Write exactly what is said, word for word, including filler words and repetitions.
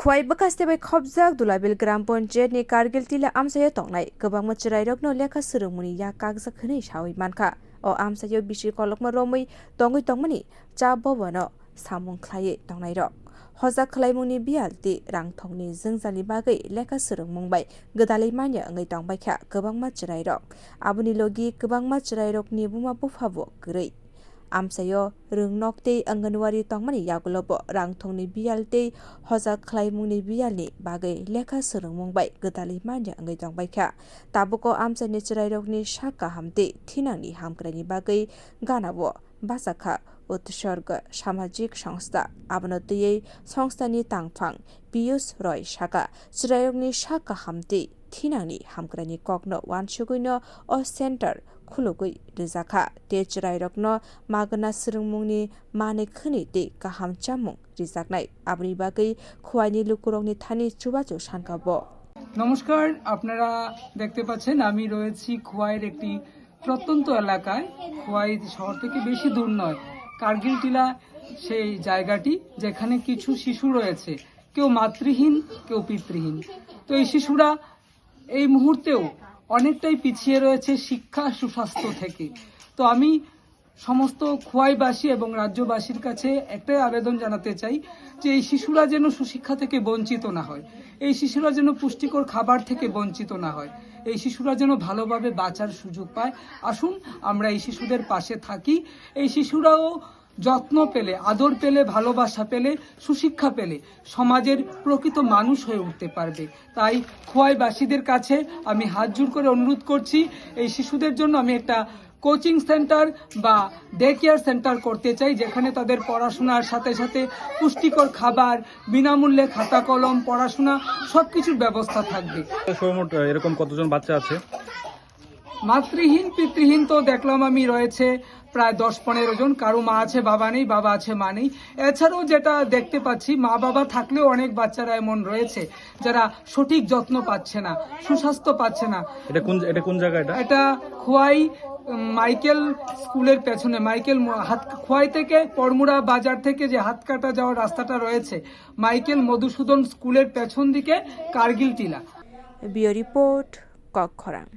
Phuai bwkhaste bai khopjak Dulabil Gram Panchayat ni Kargil tila amchaio tongnai kwbangma chwrairokno lekha swrwngmungni yak kakjak hwnwi sawi mankha. O amchaio bisi kolokma romwi tongwi tongmani cha bobano samung khlaiwi tongnairok. Hoja khwlaimungni biyal tei rangthongni jwngjalni bagwi lekha swrwngmung bai gwdalwi manya wngwi tongbaikha kwbangma chwrairok. Aboni logi kwbangma chwrairokni buma buphabo kwrwi. Amchaio rwngnok tei Anganwadi tongmani yagulobo rangthongni biyal tei hoja khwlaimungni biyalni bagwi lekha swrwngmung bai gwdalwi manya wngwi tongbaikha. Tabuk o amchaini chwrairokni sak kaham tei thinangni hamkraini bagwi ganao bachakha Utsorg Samajik Songstha. Abono twiwi songstha ni tangphang Piyush Roy sakha, chwrairokni sak kaham tei thinangni hamkraini kokno uansugwino o center khulugwi rijakha tei chwrairokno magwna swrwngmungni manwi khwnwi tei kaham chamung rijaknai. Aboni bagwi Khwaini lukurokni thani chubachu sankha bo. নমস্কার, আপনারা দেখতে পাচ্ছেন আমি রয়েছি খোয়াইর একটি প্রত্যন্ত এলাকায়। খোয়াই শহর থেকে বেশি দূর নয়, কার্গিল টিলা সেই জায়গাটি, যেখানে কিছু শিশু রয়েছে, কেউ মাতৃহীন, কেউ পিতৃহীন। তো এই শিশুরা এই মুহূর্তেও অনেকটাই পিছিয়ে রয়েছে শিক্ষা, সুস্বাস্থ্য থেকে। তো আমি সমস্ত খোয়াইবাসী এবং রাজ্যবাসীর কাছে একটাই আবেদন জানাতে চাই যে এই শিশুরা যেন সুশিক্ষা থেকে বঞ্চিত না হয়, এই শিশুরা যেন পুষ্টিকর খাবার থেকে বঞ্চিত না হয়, এই শিশুরা যেন ভালোভাবে বাঁচার সুযোগ পায়। আসুন, আমরা এই শিশুদের পাশে থাকি। এই শিশুরাও যত্ন পেলে, আদর পেলে, ভালোবাসা পেলে, সুশিক্ষা পেলে সমাজের প্রকৃত মানুষ হয়ে উঠতে পারবে। তাই খোয়াইবাসীদের কাছে আমি হাত জোড় করে অনুরোধ করছি, এই শিশুদের জন্য আমি একটা কোচিং সেন্টার বা ডে কেয়ার সেন্টার করতে চাই, যেখানে তাদের পড়াশোনার সাথে সাথে পুষ্টিকর খাবার, বিনামূল্যে খাতা কলম, পড়াশোনা, সবকিছুর ব্যবস্থা থাকবে। সর্বমোট, আহ, এরকম কতজন বাচ্চা আছে? মাতৃহীন পিতৃহীন তো দেখলাম আমি রয়েছে প্রায় দশ পনেরো জন, কারো মা আছে বাবা নেই, বাবা আছে মা নেই। এছাড়াও যেটা দেখতে পাচ্ছি, মা বাবা থাকলেও অনেক বাচ্চারা এমন রয়েছে যারা সঠিক যত্ন পাচ্ছে না, সুস্বাস্থ্য পাচ্ছে না। এটা কোন, এটা কোন জায়গা এটা? এটা খোয়াই, উম, মাইকেল স্কুলের পেছনে, মাইকেল ম-, হাত, খোয়াই থেকে পরমুড়া বাজার থেকে যে হাতকাটা যাওয়ার রাস্তাটা রয়েছে, মাইকেল মধুসূদন স্কুলের পেছন দিকে কার্গিল টিলা। Bureau report, Kokkhorang.